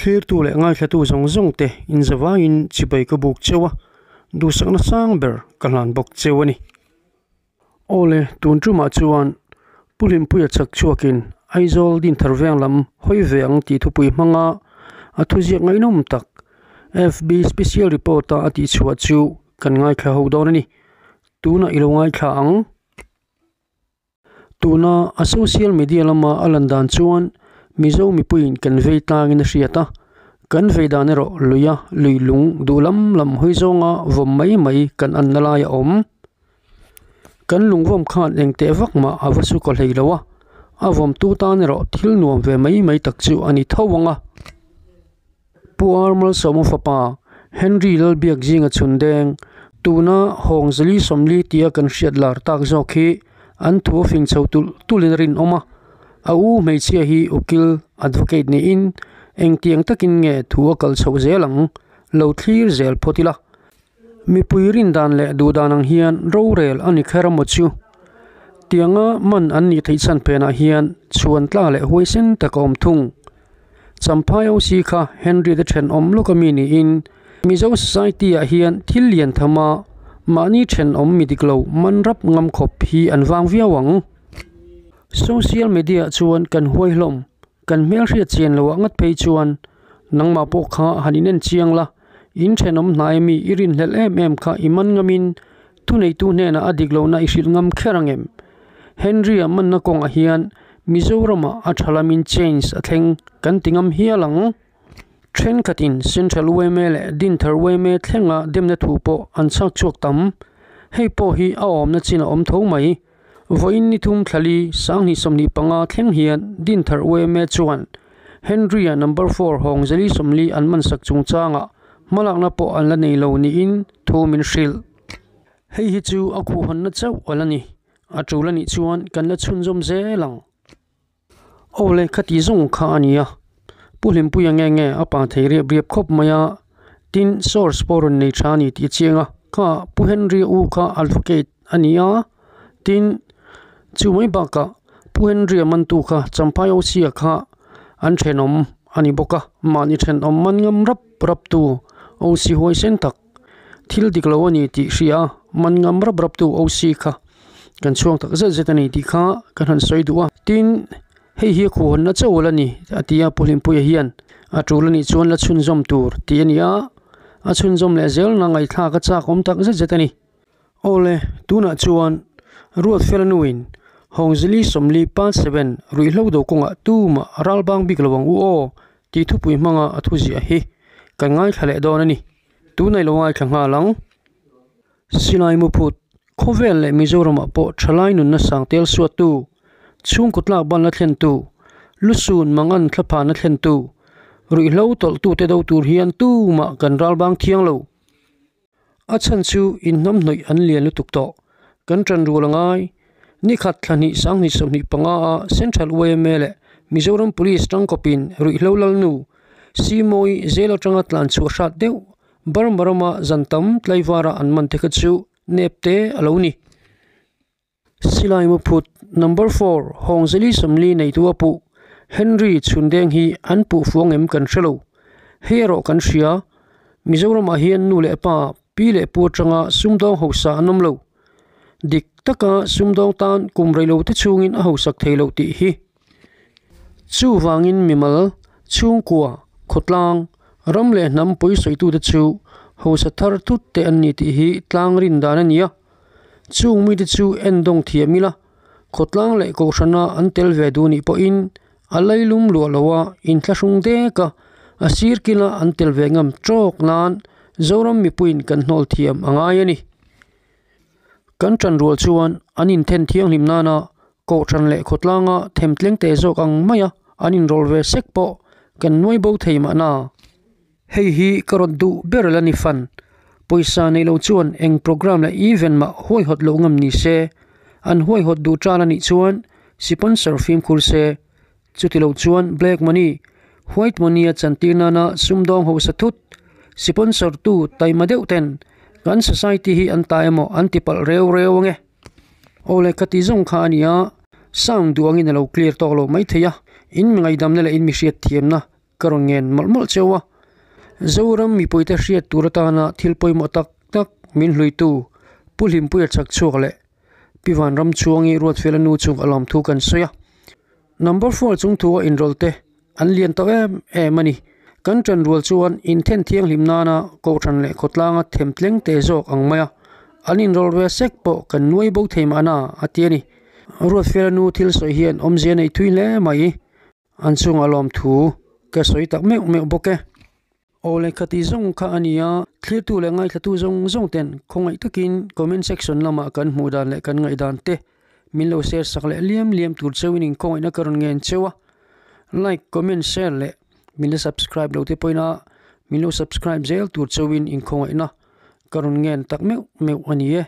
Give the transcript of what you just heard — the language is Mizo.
Thlirtu leh ngaithlatu zawng zawng te inzavaiin chibai ka buk cheu a, duhsakna sang ber ka hlan bawk cheu a ni. Awle, tun tumah chuan Pu Hlimpuia chak chhuakin Aizawl Dinthar veng lam hawi ve ang tih thupui hmanga a thuziak ngaihnawm tak FB Special Report-a a tihchhuah chu kan ngaithla ho dawn a ni. Tunah i lo ngaithla ang. Tuna a social media lama a lan dan chuan Mizo mipuiin kan vei tlangin a hriat a, kan vei dan erawh luia lui lung duh lam lam hawi zawnga vawm mai mai kan anna lai a awm. Kan lungvawm khan eng teh vak mah a va su ka hlei lo a, a vawmtu tan erawh thil nuam ve mai mai tak chu a ni tho ang a. Pu Armalsawma fapa Henry Lalbiak zinga chhun deng, tuna Hawngzali 40 tia kan hriat lar tak zawk hi an thu a fing chho tulh tulhin a rinawm a. A u hmeichhia hi ukil, advocate, niin engtiang takin nge thu a kal chhoh zel ang lo thlir zel phawt ila. Mipui rindan leh duhdan ang hian rorel a ni kher amaw chu? Tianga man an nih theih chhan phenah hian chhuan tla leh huaisen tak a awm thung. Champhai OC kha Henry te thenawm lawk ami niin Mizo Society ah hian thil lian thama mahni thenawm mi dik lo man rap ngam khawp hi an vang viau ang. Social media ah chuan kan huai hlawm, kan hmelhriat chian loh ah ngat phei chuan nangmah pawh kha han inen chiang la. In thenawm hnai mi i rinhlelh em em kha i man ngamin thuneitu hnenah a dik lohna i hrilh ngam kher ang em? Henry-a manna kawngah hian Mizoramah a tha lamin change a thleng kan ti ngam hial ang. Thenkhatin Central yma leh Dinthar yma thlenga demna thu pawh an chhak chhuak tam. Hei pawh hi a awmna chin a awm tho mai. Vawiin ni thum thlali 2025 thleng hian Dinthar yma chuan Henry-a number four Hawngzeli 40 an mansak chungchangah hmalakna pawh an la nei lo niin thu min hrilh. Hei hi chu a khuhhawnna chauh a la ni. A tul a nih chuan kan la chhunzawm zel ang. Aw le, khati zawng kha a nia. Pu Hlimpuia nge nge a pa thei riap riap khawp mai a, tin source pawh rawn nei tha a ni tih a chiang a, kha Pu Henry-a u kha advocate a ni a, tin chu mai bakah Pu Henry-a mantu kha Champhai OC-a kha an thenawm a ni bawk a, mahni thenawm man ngam rap rap tu OC huaisen tak. Thil dik lo a ni tih hria a, man ngam rap rap tu OC kha kan chhuang tak zet zet a ni tih kha kan han sawi duh a. Tin, hei hi a khuhhawnna chauh la ni a ti a, Pu Hlimpuia hian a tul a nih chuan la chhunzawm tur tih a ni a, a chhunzawm leh zel na ngaihthlak a chak awm tak zet zet a ni. Awle, tunah chuan Ruatfela nuin Hawngzili 40 part seven ruihhlo do kawngah tumah ral bang bik lo ang u aw tih thupui hmanga a thuziah hi kan ngaithla leh dawn a ni. Tunah i lo ngaithla nghal ang. Silai Muphut, Khawvel leh Mizoramah pawh thalai nunna sang tel suattu, chhungkaw tlak banna thlentu, lusun mangan thlaphana thlentu, ruihhlo tawlhtute do tur hian tumah kan ral bang thiang lo. A chhan chu inhnamhnawih an lian lutuk tawh. Kan ṭan rual a ngai. Ni khat thla hnih 2025 a Central yma leh Mizoram Police tangkawpin ruihhlo lalnu Simawi jail atanga tlan chhuah hrat deuh Burma rama zan tam tlaivara an man te kha chu nep te a lo ni. Silai Muphut Number four Hawngzeli 40 neitu a puh Henry Chhundeng hi an puh fuang em kan hre lo. Hei erawh kan hria, Mizoramah hian nu leh pa, pi leh pu atanga sumdawng hausa an awm lo. Dik taka sumdawng tan kum reilo te chhungin a hausak thei lo tih hi. Chuvangin mimal, chhungkua, khawtlang, ram leh hnam pawisawitute chu hausa thar thut te an ni tih hi tlang rin dan a ni a. Chung mite chu en dawng thiam ila, khawtlang leh kohhrana an tel ve duh nih pawhin a leilum luah loa inthlahrung dek a, a sir kila an tel ve ngam tawk nan Zoram mipuiin kan hnawl thiam a ngai a ni. Kan tanrual chuan an inthen thianghlim nana kohhran leh khawtlanga themtleng teh zawk ang maia an inrawl ve sek pawh kan nuai bo thei mahna. Hei hi ka rawn duh ber la ni fan. Pawisa nei lo chuan eng program leh event mah huaihawt loh ngam ni se. An huaihawt duh tan a nih chuan sponsor fimkhur se. Chuti lo chuan black money, white money a chantir nana sumdawng hausa thut sponsor tu taima deuh ten kan society hi an ta emaw an ti palh reu reu ange. Awle ka ti zawng kha a nia, sound duh angin a lo clear tawk lo maithei a, in mi ngaihdamna leh in mi hriatthiamna. ka rawn ngen mawlh mawlh cheu a. Zoram mipuite hriat tur atana thil pawimawh tak tak min hluitu Pu Hlimpuia chak chhuak leh Pi Vanram Chuangi Ruatfela nu chung a lawmthu kan sawi a. Number four chung thu a inrawlh te an lian tawh em em a ni. Kan ṭan rual chuan inthen thianghlim nana Kohhran leh khawtlanga them tleng te zawk ang mai a, an inrawlh ve sek pawh kan nuai bo thei mahna a ti a ni. Ruatfela nu thil sawi hian awmzia nei thui hle mai. An chungah lawmthu ka sawi tak meuh meuh bawk e. Aw lehkha tih zawng kha a ni a, thlirtu leh ngaithlatu zawng zawng ten khawngaih takin comment section lamah kan hmuh dan leh kan ngaihdan te min lo share sak leh liam liam tur cheuhin inkhawngaihna ka rawn ngen cheu a. Like, comment, share leh min la subscribe lo te pawhin a min lo subscribe zel tur cheuhin inkhawngaihna ka rawn ngen tak meuh meuh a ni e.